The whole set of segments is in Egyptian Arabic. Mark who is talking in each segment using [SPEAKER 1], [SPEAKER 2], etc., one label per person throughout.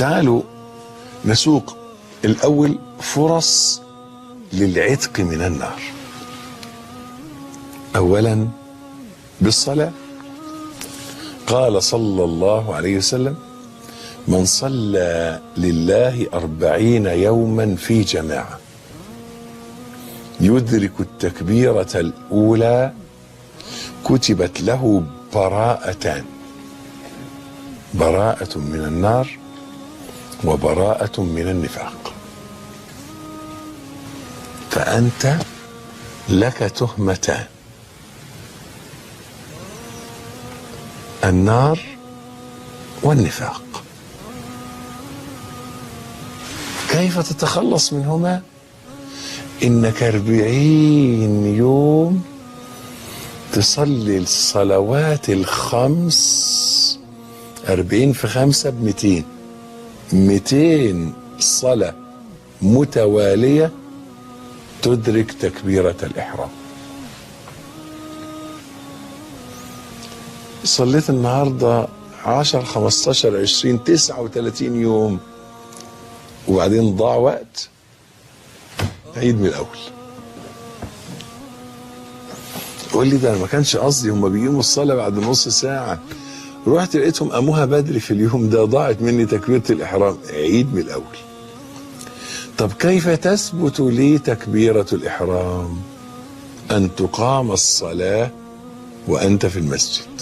[SPEAKER 1] تعالوا نسوق الأول فرص للعتق من النار. أولا بالصلاة. قال صلى الله عليه وسلم: من صلى لله 40 يوما في جماعة يدرك التكبيرة الأولى كتبت له براءتان، براءة من النار وبراءة من النفاق. فأنت لك تهمتان: النار والنفاق. كيف تتخلص منهما؟ إنك 40 يوم تصلي الصلوات الخمس، 40 في 5 ب200، 200 صلاة متوالية تدرك تكبيرة الإحرام. صليت النهاردة 10 15 20 39 يوم وبعدين ضاع وقت، عيد من الأول. قول لي ده أنا ما كانش قصدي، هم بيقيموا الصلاة بعد نص ساعة، رحت لقيتهم قاموها بدري في اليوم ده، ضاعت مني تكبيرة الإحرام. عيد من الأول. طب كيف تثبت لي تكبيرة الإحرام؟ أن تقام الصلاة وأنت في المسجد.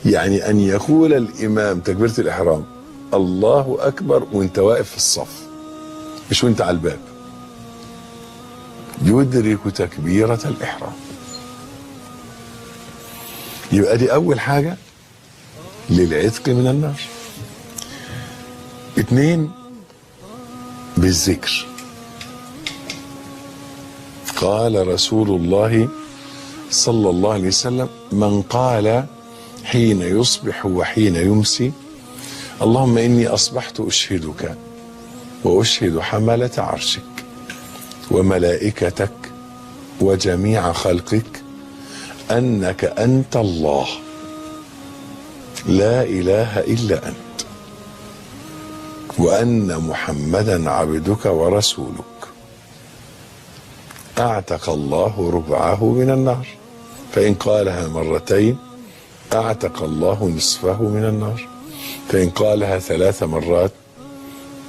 [SPEAKER 1] يعني أن يقول الإمام تكبيرة الإحرام الله أكبر وأنت واقف في الصف، مش وأنت على الباب. يدرك تكبيرة الإحرام. يبقى دي أول حاجة للعتق من النار. 2 بالذكر. قال رسول الله صلى الله عليه وسلم: من قال حين يصبح وحين يمسي اللهم إني أصبحت أشهدك وأشهد حملة عرشك وملائكتك وجميع خلقك أنك أنت الله لا إله إلا أنت وأن محمدا عبدك ورسولك، أعتق الله ربعه من النار. فإن قالها مرتين أعتق الله نصفه من النار، فإن قالها 3 مرات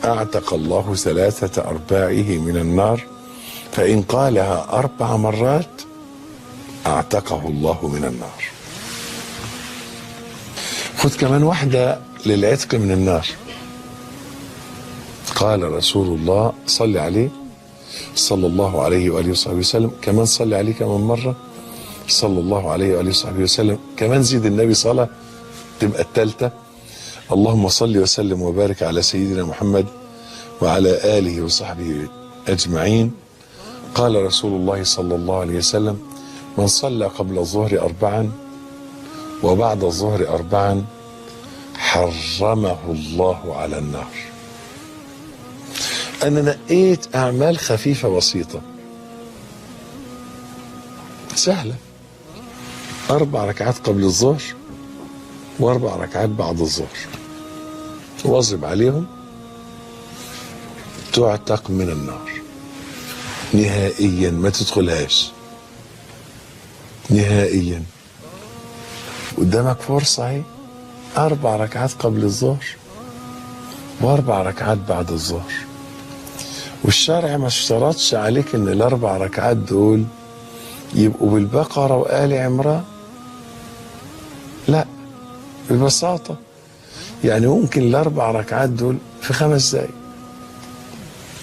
[SPEAKER 1] أعتق الله 3 أرباعه من النار، فإن قالها 4 مرات أعتقه الله من النار. خذ كمان واحدة للعتق من النار. قال رسول الله صلى عليه صلى الله عليه وآله وصحبه وسلم، كمان صلى عليه كمان مرة صلى الله عليه وآله وصحبه وسلم، كمان زيد النبي صلاة تبقى الثالثة: اللهم صل وسلم وبارك على سيدنا محمد وعلى آله وصحبه أجمعين. قال رسول الله صلى الله عليه وسلم: من صلى قبل الظهر 4 وبعد الظهر 4 حرمه الله على النار. أنا نقيت أعمال خفيفة بسيطة سهلة، 4 ركعات قبل الظهر و4 ركعات بعد الظهر، واظب عليهم تعتق من النار نهائيا، ما تدخلهاش نهائيا. قدامك فرصة اهي، 4 ركعات قبل الظهر و4 ركعات بعد الظهر. والشرع ما اشترطش عليك ان ال4 ركعات دول يبقوا بالبقرة وآل عمران، لا، ببساطة يعني ممكن ال4 ركعات دول في 5 دقايق،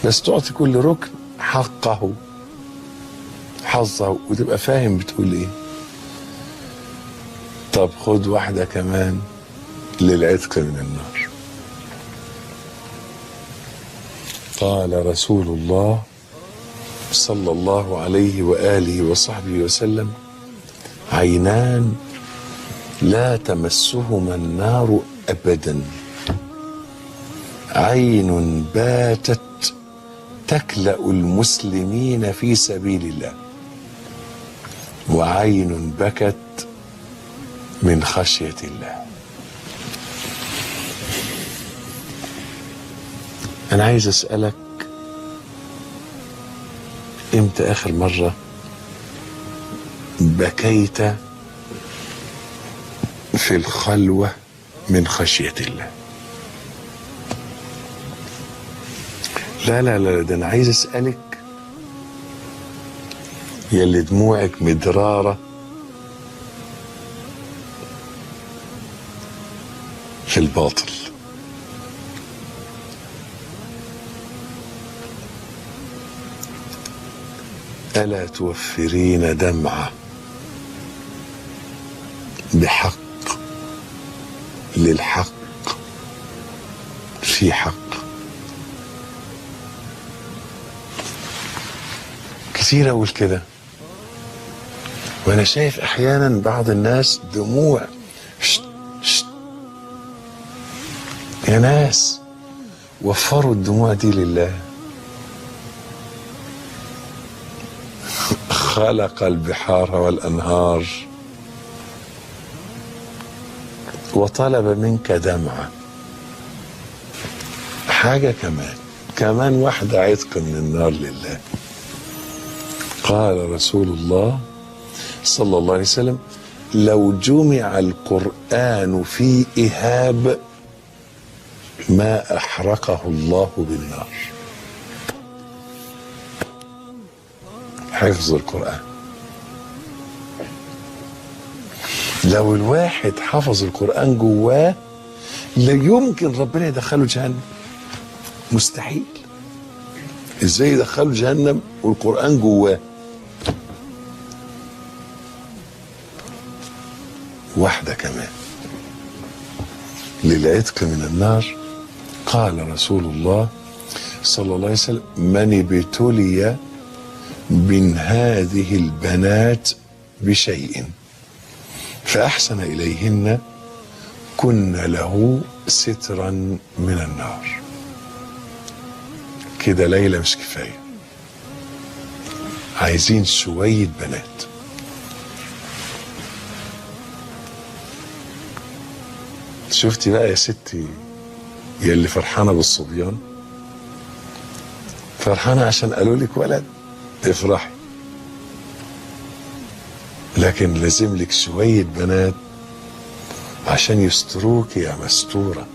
[SPEAKER 1] بس تعطي كل ركن حقه حظه وتبقى فاهم بتقول ايه. طب خد واحدة كمان للعتق من النار. قال رسول الله صلى الله عليه وآله وصحبه وسلم: عينان لا تمسهما النار أبدا، عين باتت تكلأ المسلمين في سبيل الله، وعين بكت من خشية الله. أنا عايز أسألك، إمتى آخر مرة بكيت في الخلوة من خشية الله؟ لا لا لا، ده أنا عايز أسألك يلي دموعك مدرارة في الباطل. ألا توفرين دمعة بحق للحق في حق؟ كتير أقول كده، وأنا شايف أحيانا بعض الناس دموع. شت شت يا ناس، وفروا الدموع دي لله. خلق البحار والأنهار وطلب منك دمعة. حاجة كمان، كمان واحدة، عتق من النار لله. قال رسول الله صلى الله عليه وسلم: لو جمع القرآن في إهاب ما أحرقه الله بالنار. حفظ القرآن، لو الواحد حفظ القرآن جواه لا يمكن ربنا يدخله جهنم، مستحيل. ازاي يدخله جهنم والقرآن جواه؟ واحدة كمان للعتق من النار. قال رسول الله صلى الله عليه وسلم: من ابتلي من هذه البنات بشيء فأحسن إليهن كن له سترا من النار. كده ليلة مش كفاية، عايزين شوية بنات. شفتي بقى يا ستي يا اللي فرحانة بالصبيان، فرحانة عشان قالوا لك ولد، افرحي، لكن لازم لك شوية بنات عشان يستروك يا مستورة.